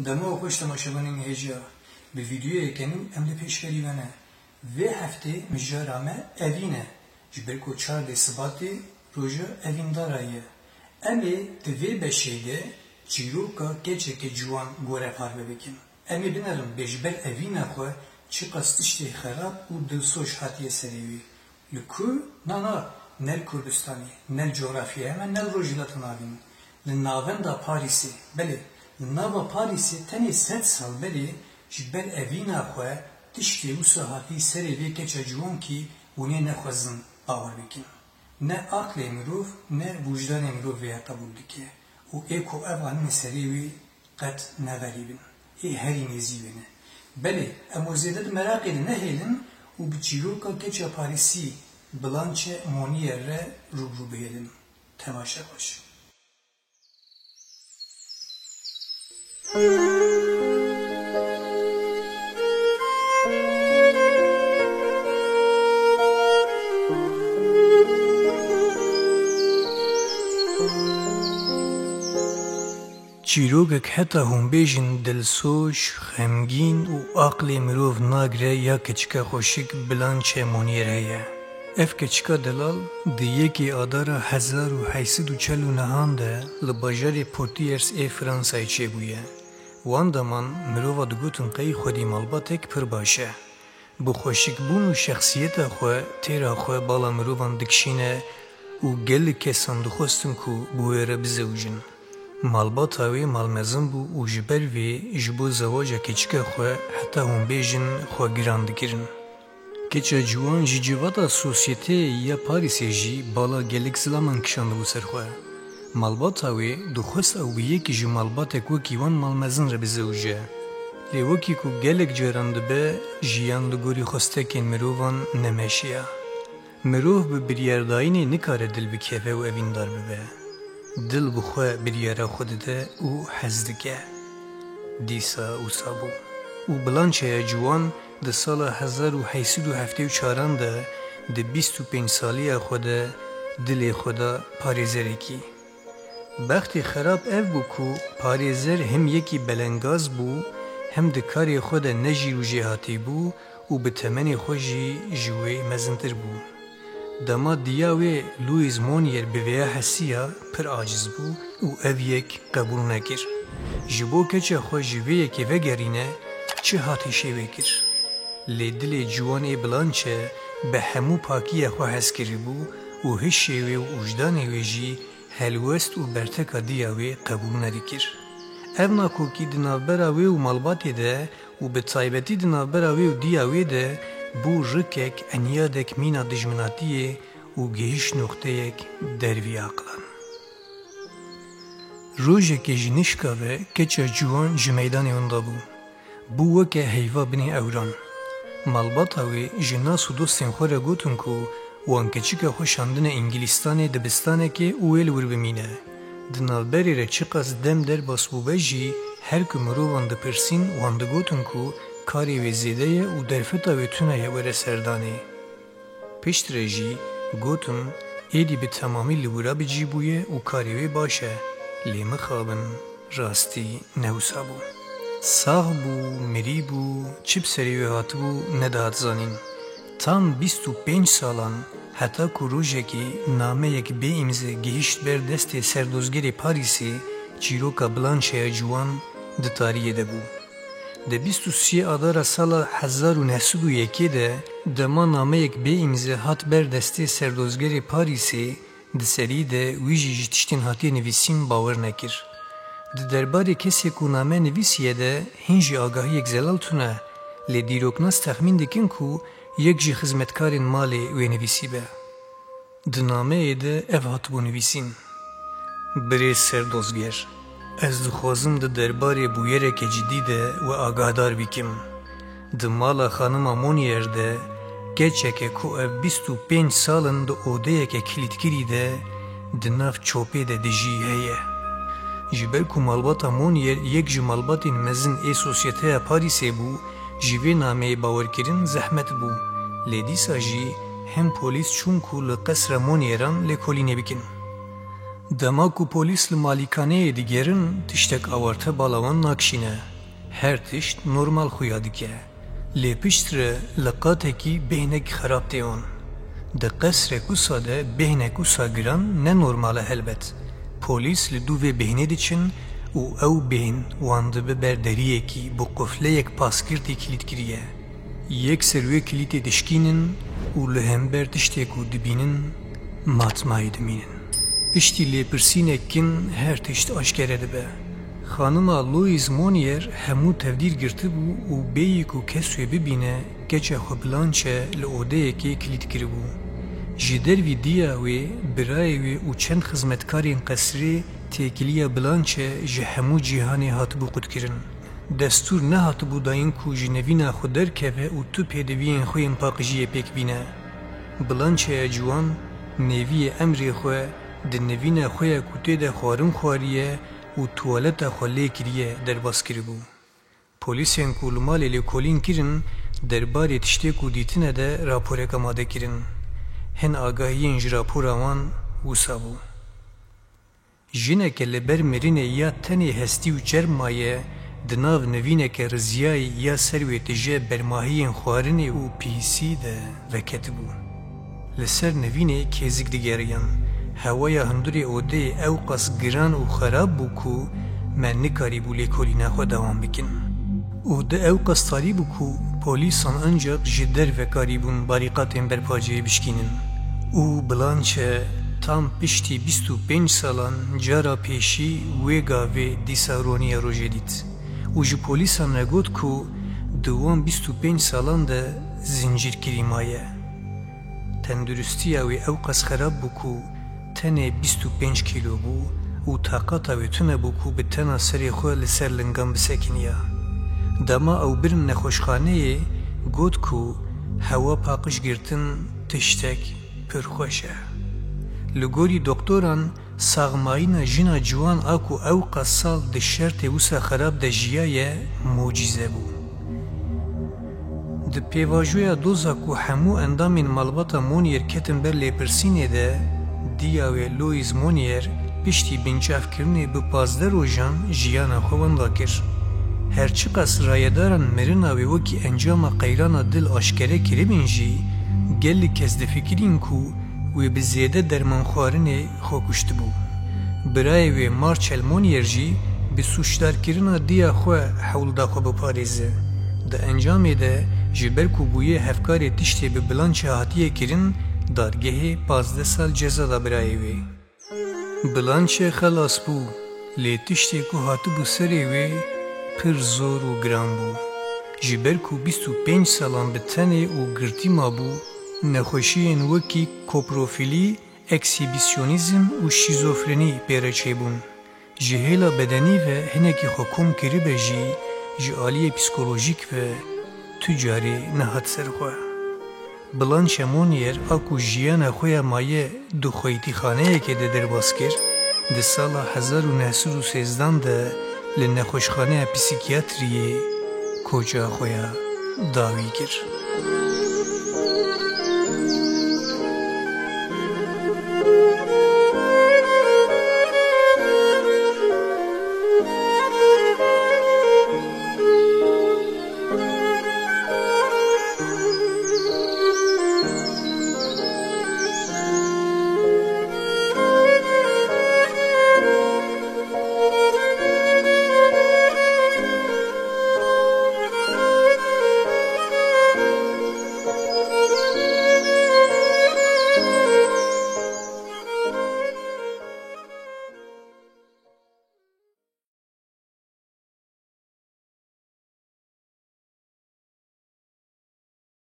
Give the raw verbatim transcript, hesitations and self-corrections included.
Dema xweş temaşevanên hêja. Bi vîdeoyeke nû em li pêşberî ve ne. Vê heftê mijara me evîn e. Ji ber ku çardeh Sibatê roja evîndara ye. Em ê di vê beşê de çîroka keçeke ciwan gore parve bikin. Em ê binerin bê ji ber evîna xwe çiqas tiştê xerab û dilsoz hatiye serê wî. Li ku? Na, na, ne li Kurdistanê, ne li cografyaya me, ne li Rojhilata Navîn. Li navenda Parîsê, belê, li nava Parîsê tenê sed sal berê ji ber evîna xwe tiştê wisa hatî serê vê keça ciwankî hûn ê nexwezin bawer bikin. Ne aqlê mirov, ne wijdanê mirov vê qebûl dike û ê ku ev anîne serê wî qet neverîbin. Ê herî nêzî wê ne. Belê, em û zêde di meraqê de nehêlin û bi çîroka keça Parîsî Blanche Monnier re rûbirû bihêlin. Temaşe xweş. Çîrokek heta hûn bêjin dilsoz, xemgîn û aqlê mirov nagire ya keçika xweşik Blanche Monnier heye. Ev keçika delal di yekê Adara hezar û heyt sed û çel û nehan de li bajarê Poitiers ê Fransayê çêbûye. Wan deman mirova digotin qey xwedî malbatek pir baş e. Bi xweşikbûn û şexsiyeta xwe têra xwe bala mirovan dikişîne û gelek kesan dixwestin ku bi wê re bizewicin. Malbata wê malmezin bû û ji ber vê ji bo zewaja keçika xwe heta hûn bêjin xwe giran dikirin. Keça ciwan ji civata sosyeteyê ya Parîsê jî bala gelek zilaman kişandibû ser xwe. Malbata wê dixwest ew bi yekî ji malbatek wekî wan malmezin re bizewije. Lê wekî ku gelek caran dibe, jiyan li gorî xwestekên mirovan ne meşe ya. Mirov bi biryardayînê nikare dil bikeve û evîndar bibe. Dil bi xwe biryara xwe dide û hez dike. Dîsa wisa bû. Û Blancheya ciwan di sala hezar û heyt sed û heftê û çaran de di bîst û pênc saliya xwe de dilê xwe da parêzerekî. Bextê xerab ev bû ku parêzer him yekî belengaz bû, him di karê xwe de ne jîr û jêhatî bû û bi temenê xwe jî ji wê mezintir bû. Dema diya wê Louise Monnier bi vêya hesiya, pir aciz bû û ev yek qebûl nekir. Ji bo keça xwe ji vê yekê vegerîne, çi hat hişê wê kir. Lê dilê ciwan ê Blanche bi hemû pakiya xwe hez kiribû û hişê wê û wijdanê wê jî helwest û berteka diya wê qebûl nedikir. Ev nakokî di navbera wê û malbatê de û bi taybetî di navbera wê û diya wê de bû rikek, enyadek mîna dijminatiyê û gihişt noqteyek dervî aqilan. Rojekê ji nişka ve keça ciwan ji meydanê winda bû. Bû weke heyva binê ewran. Malbata wê ji nas û dostên xwe re gotin ku wan keçika xwe şandine Îngilîstanê dibistanekê û wê li wir bimîne. Di navberê re çiqas dem derbas bûbe jî, her ku mirovan dipirsîn, wan digotin ku karê wê zêde ye û derfeta wê tune ye were serdanê. Piştre jî gotin, êdî bi temamî li wira bi cî bûye û karê wê baş e, lê mixabin, rastî ne wisa bû. Sax bû, mirî bû, çi bi serê wê hatibû, nedihat zanîn. Tam bîst û pênc salan, heta ku rojekê nameyek bê îmze gihişt ber destê serdozgerê Parîsê, çîroka Blancheya ciwan di tariyê de bû. Di bîst û sê Adara sala hezar û neh sed û yekê de, dema nameyek bê îmze hat ber destê serdozgerê Parîsê, di serî de wî jî ji tiştên hatiye nivîsîn bawer nekir. Di derbarê kesê ku name nivîsiye de hîn jî agahiyek zelal tune, lê dîroknas texmîn dikin ku yek ji xizmetkarên malê wê nivîsîbe. Di nameyê de ev hatibû nivîsîn: Birêz serdozger, ez dixwazim di derbarê bûyereke cidî de we agahdar bikim. Di mala xanima Monier de keçeke ku ev bîst û pênc sal in di odeyeke kilîtkirî de di nav çopê de dijî heye. Ji ber ku malbata Monier yek ji malbatên mezin ê sosyeteya Parîsê bû, ji vê nameyê bawerkirin zehmet bû. Lê dîsa jî hem polîs çûn ku li qesra Monieran lêkolînê bikin. Dema ku polîs li malîkaneyê digerin, tiştek awarte bala wan nakişîne. Her tişt normal xuya dike. Lê piştre li qatekî bêhnek xerab tê wan. Di qesrek wisa de bêhnek wisa giran ne normal e helbet. Polîs li dû vê bêhnê diçin û ew bêhn wan dibe ber deriyekî bi qufleyek pasgirtî kilît kiriye. Yek ser wê kilîtê dişkînin û li hember tiştê ku dibînin, matmayî dimînin. Piştî lêpirsînek kin her tişt aşkere dibe. Xanima Louise Monnier hemû tevdîr girtibû û bêyî ku kes wê bibîne, keça xwe Blanche li odeyekê kilît kiribû. Ji dervî diya wê, birayê wê û çend xizmetkarên qesrê têkiliya Blanche ji hemû cîhanê hatibû qutkirin. Destûr nehatibû dayîn ku ji nivîna xwe derkeve û tu pêdiviyên xwe yên paqijiyê pêk bîne. Blancheya ciwan nêviyê emrê xwe di nivîna xwe ya ku tê de xwarin xwariye û tuwaleta xwe lê kiriye derbas kiribû. Polîsên ku li malê lêkolîn kirin, derbarê tiştê ku dîtine de raporek amade kirin. Hin agahiyên ji rapora wan wisa bû. Jineke li ber mirinê ya tenê hestî û çerm maye, di nav nivîneke riziyayî ya ser wê tije bermahiyên xwarinê û pîsî de veketibû. Li ser nivînê kêzik digeriyan. Hewaya hundirê odeyê ewqas giran û xerab bû ku me nikarîbû lêkolîna xwe dewam bikin. Ode ewqas tarî bû ku polîsan ancak ji derve karîbûn barîqatên berpaceyê bişkînin. Û Blanche tam piştî bîst û pênc salan cara pêşî wê gavê dîsa roniya rojê dît. Û ji polîsan re got ku di wan bîst û pênc salan de zincîrkirî maye. Tenduristiya wê ewqas xerab bû ku tenê bîst û pênc kîlo bû û taqata wê tune bû ku bi tena serê xwe li ser lingan bisekiniya. Dema ew birin nexweşxaneyê, got ku hewa paqij girtin tiştek pir xweş e. Li gorî doktoran, saxmayîna jina ciwan a ku ewqas sal di şertê wisa xerab de jiyaye, mucîze bû. Di pêvajoya doza ku hemû endamên malbata Monnier ketin ber lêpirsînê de, diya wê Louise Monnier piştî binçavkirinê bi pazdeh rojan jiyana xwe wenda kir. Her çiqas rayedaran mirina wê wekî encama qeyrana dil aşkere kiribin jî, gelek kes difikirîn ku wê bi zêde derman xwarinê xwe kuştibû. Birayê wê Marcel Monnier jî bi sûcdarkirina diya xwe hewl da xwe biparêze. Di encamê de ji ber ku bûye hevkarê tiştê bi Blanche hatiye kirin, dadgehê pazdeh sal ceza da birayê wê. Blanche xelas bû, lê tiştê ku hatibû serê wê pir zor û giran bû. Ji ber ku bîst û pênc salan bi tenê û girtî mabû, nexweşiyên wekî koprofîlî, eksîbîsyonîzm û şîzofrenî pê re çêbûn. Ji hêla bedenî ve hinekî xwe kom kiribe jî, ji aliyê psîkolojîk ve tu carê nehat ser xwe. Blanche Monnier a ku jiyana xwe ya maye di xweytîxaneyekê de derbas kir, di sala hezar û neh sed û sêzdan de li nexweşxaneya psîkiyatriyê koça xwe ya dawî kir.